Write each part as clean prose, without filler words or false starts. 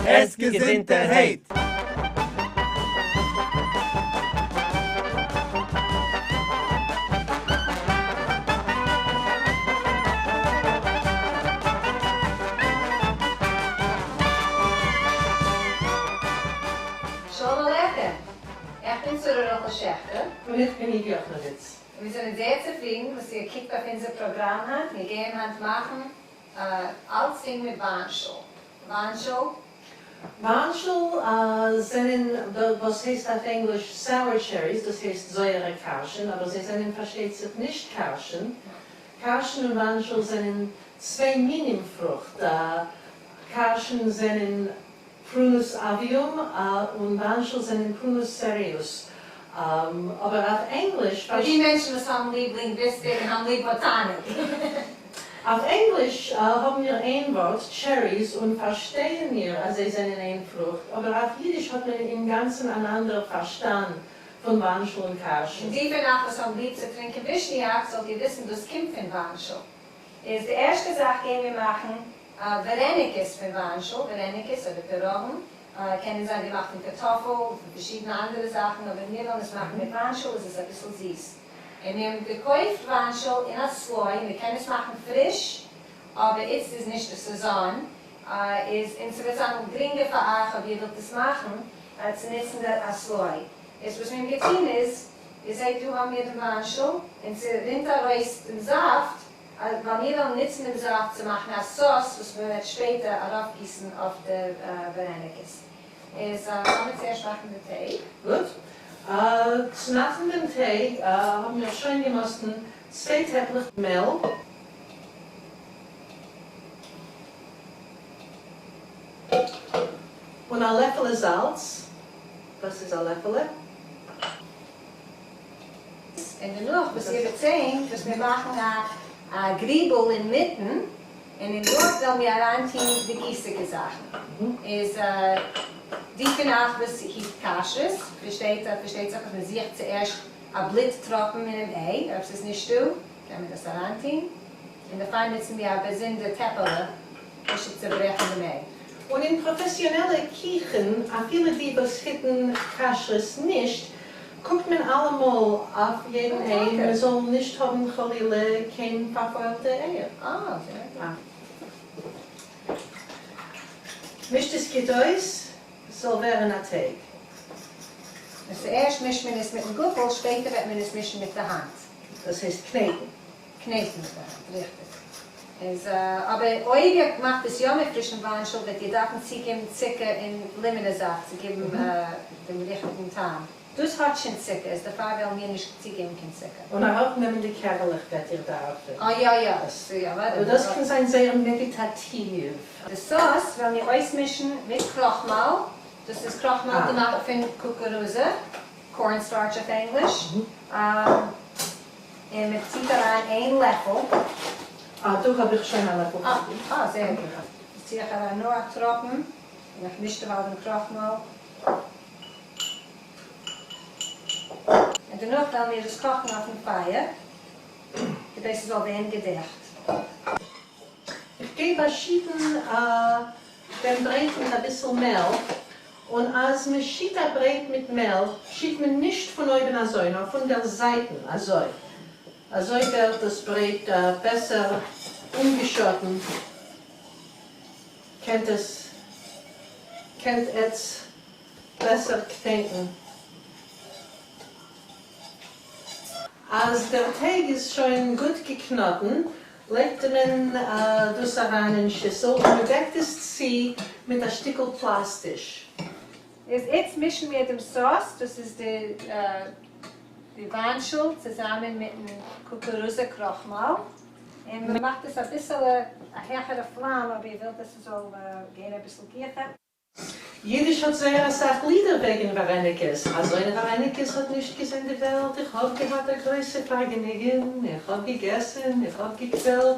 עס געזונטערהייט! שלום עליכם! איך בין שרה רחל שעכטער. און איך בין איד יאכנאוויץ. און מיר זענען זייער צופרידן וואס איר קוקט אויף אונזער פראגראם היינט. מיר גייען היינט מאכן אלצדינג מיט וואנשל. וואנשל. וואנשל זענען וואס הייסט אויף ענגליש sour cherries, דאס הייסט זויערע קארשן, אבער זיי זענען פארשטייט זיך נישט קארשן. קארשן און וואנשל זענען צוויי מינים פרוכט. קארשן זענען Prunus avium און וואנשל זענען Prunus cereus. אבער אויף ענגליש. פאר די מענטשן וואס האבן ליב לינגוויסטיק און האבן ליב באטאניק. אויף ענגליש האבן מיר איין ווארט, cherries, און פארשטייען מיר אז זיי זענען איין פרוכט, אבער אויף אידיש האט מען אינגאנצן אן אנדער פארשטאנד פון וואנשל און קארשן. און די פון אייך וואס האבן ליב צו טרינקען ווישניאק זאלט איר וויסן דאס קומט פון וואנשל. איז די ערשטע זאך גייען מיר מאכן ווערעניקעס פון וואנשל, ווערעניקעס אדער פיראגן, קענען זיין געמאכט פון קארטאפל, פון פארשידענע אנדערע זאכן, אבער מיר וועלן עס מאכן מיט וואנשל, איז עס אביסל זיס. און מיר האבן געקויפט וואנשל אין א סלוי, מען קען עס מאכן פריש, אבער איצט איז נישט די סעזאן, איז און ס'וועט זיין גרינגער פאר אייך אויב איר ווילט עס מאכן, צו נוצן די א סלוי. איז וואס מיר האבן געטון איז, איר זעט דא האבן מיר דעם וואנשל, און ס'רינט ארויס דעם זאפט, ווייל מיר וועלן נוצן דעם זאפט צו מאכן א סאוס וואס מען וועט שפעטער ארויפגיסן אויף די ווערעניקעס. איז לאמיר צוערשט מאכן די טייג. גוט. צו מאכן דעם טייג האבן מיר שוין געמאסטן צוויי טעפלעך מעל. און א לעפעלע זאלץ. דאס איז א לעפעלע. און דערנאך וואס איר וועט זעהן וואס מיר מאכן א א גריבל אינמיטן, און אין דארט וועלן מיר אריין טוהן די גיסיגע זאכן, איז די פון אייך וואס היט כשרות, פארשטייט פארשטייט זיך אז מען זוכט צוערשט א בלוט טראפן אינעם איי, אויב ס'איז נישט דא קען מען דאס אריין טוהן, און דערפאר נוצן מיר א באזונדער טעפעלע פשוט צו ברעכן דעם איי. און אין פראפעסיאנעלע קיכן, אפילו די וואס היטן כשרות נישט, קוקט מען אלעמאל אויף יעדן איי מען זאל נישט האבן חלילה קיין פארפוילטע אייער. אה, זייער גוט. מישט עס גוט אויס, עס זאל ווערן א טייג. און צוערשט מישט מען עס מיטן גאפל, שפעטער וועט מען עס מישן מיט די האנט. דאס הייסט קנעטן. קנעטן מיט די האנט, ריכטיג. איז אבער אויב איר מאכט עס יא מיט פרישן וויינשל וועט איר דארפן צוגעבן צוקער און לימענע זאפט צו געבן דעם ריכטיגן טעם. דאס האט שוין צוקער איז דערפאר וועלן מיר נישט צוגעבן קיין צוקער. און אראפנעמען די קערעלעך וועט איר דארפן. אה יא יא דאס יא אוודאי. אבער דאס קען זיין זייער מעדיטאטיוו. די סאוס וועלן מיר אויסמישן מיט קראכמאל, דאס איז קראכמאל געמאכט פון קוקורוזע, corn starch אויף ענגליש. און מען טוט אריין איין לעפל. אה, דא האב איך שוין א לעפל קאפי. אה, זייער גוט. איז טו איך אריין נאר א טראפן, און איך מיש דערווייל דעם קראכמאל. און דערנאך וועלן מיר עס קאכן אויפן פייער, כדי ס'זאל ווערן געדעכט. איך גיי באשיטן דעם ברעט מיט אביסל מעל, און אז מען שיט א ברעט מיט מעל, שיט מען נישט פון אויבן אזוי, נאר פון דער זייטן אזוי, אזוי ווערט דאס ברעט בעסער אנגעשאטן, קענט עס, קענט עטס בעסער קנעטן. אז דער טייג איז שוין גוט געקנאטן, לייגט מען דאס אריין אין שיסל און מען דעקט עס צו מיט א שטיקל פלאסטיש. איז איצט מישן מיר דעם סאוס, דאס איז די די וויינשל צוזאמען מיטן קוקורוזע קראכמאל, און מען מאכט עס אביסעלע א העכערע פלאם אויב איר ווילט אז ס'זאל גיין אביסל גיכער. יידיש האט זייער אסאך לידער וועגן ווארעניקעס, אזוינע ווארעניקעס האט נישט געזען די וועלט, איך האב געהאט א גרויסע פארגעניגען, איך האב געגעסען, איך האב געקוועלט,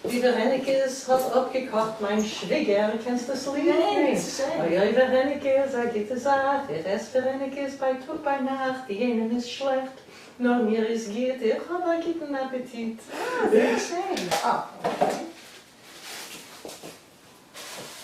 די ווארעניקעס האט אפגעקאכט מיין שוויגער, קענסט דאס ליד? ניין, ס'איז שיין. אוי אוי ווארעניקעס א גוטע זאך, איך עס ווארעניקעס ביי טאג ביי נאכט, יענעם איז שלעכט, נאר מיר איז גוט, איך האב א גוטן אפעטיט. אה, זייער שיין. אה, okay.